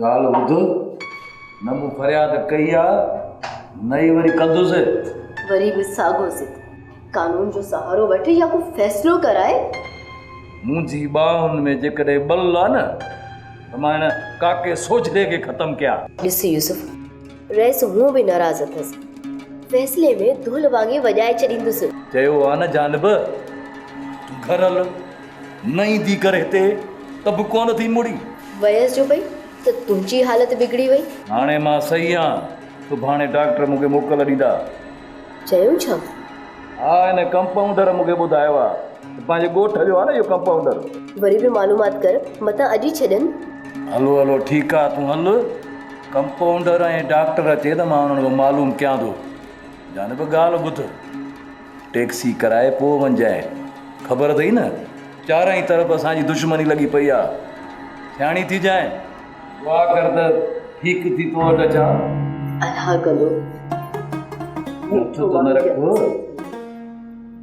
ڳالهه ٻڌ، نه مون فرياد ڪئي آ، نه ئي وري ڪندس. وري به ساڳو ضد. قانون جو سهارو وٺ يا ڪو فيصلو ڪرائي. منهنجي ٻانهن ۾ جيڪڏهن ٻل آ نه ته مان هن ڪاڪي سوجهري کي ختم ڪيان. ڏس يوسف، رئيس هونء به ناراض اٿس. فيصلي ۾ دهل وانگي وڄائي ڇڏيندس. چيو آ نه جانب، تون گهر هل، نه ايندي ڪر هتي ته به ڪونه ٿي مڙي. ويس جو پئي ته تنهنجي حالت بگڙي وئي. هاڻي مان صحيح آن، سڀاڻي ڊاڪٽر مون کي موڪل ڏيندا. چيو ڇا؟ ها، هن ڪمپائونڊر مون کي ٻڌايو آ ته پنهنجي ڳوٺ جو آ نه اهو ڪمپائونڊر. وري به معلومات ڪر، متان اڄ ئي ڇڏن. هلو هلو ٺيڪ آ، تون هل، ڪمپائونڊر ۽ ڊاڪٽر اچي ته مان انهن کان معلوم ڪيان ٿو. جانب ڳالهه ٻڌ. ٽيڪسي ڪرائي پوء وڃجانء. خبر اٿئي نه، چارئي طرف اسان جي دشمني لڳي پئي آ. سياڻي ٿيجانء. دعا ڪر ته ٺيڪ ٿي تو وٽ اچان. الله ڪندو. هٿ ته نه رک.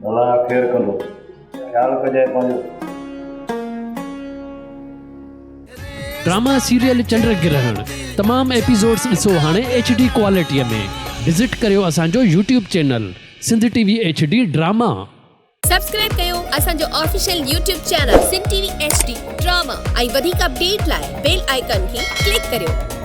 الله خير ڪندو. خيال ڪجانء پنهنجو. ڊراما سيريل چنڊ گرهڻ تمام ايپيسوڊس ڏسو هاڻي ايڇ ڊي ڪوالٽي ۾ وزٽ ڪريو اسان جو YouTube channel Sindh T V H D drama. Subscribe ڪيو اسان جو official YouTube channel Sindh T V H D drama ۽ وڌيڪ اپڊيٽ لاء بيل آئيڪان کي ڪلڪ ڪريو.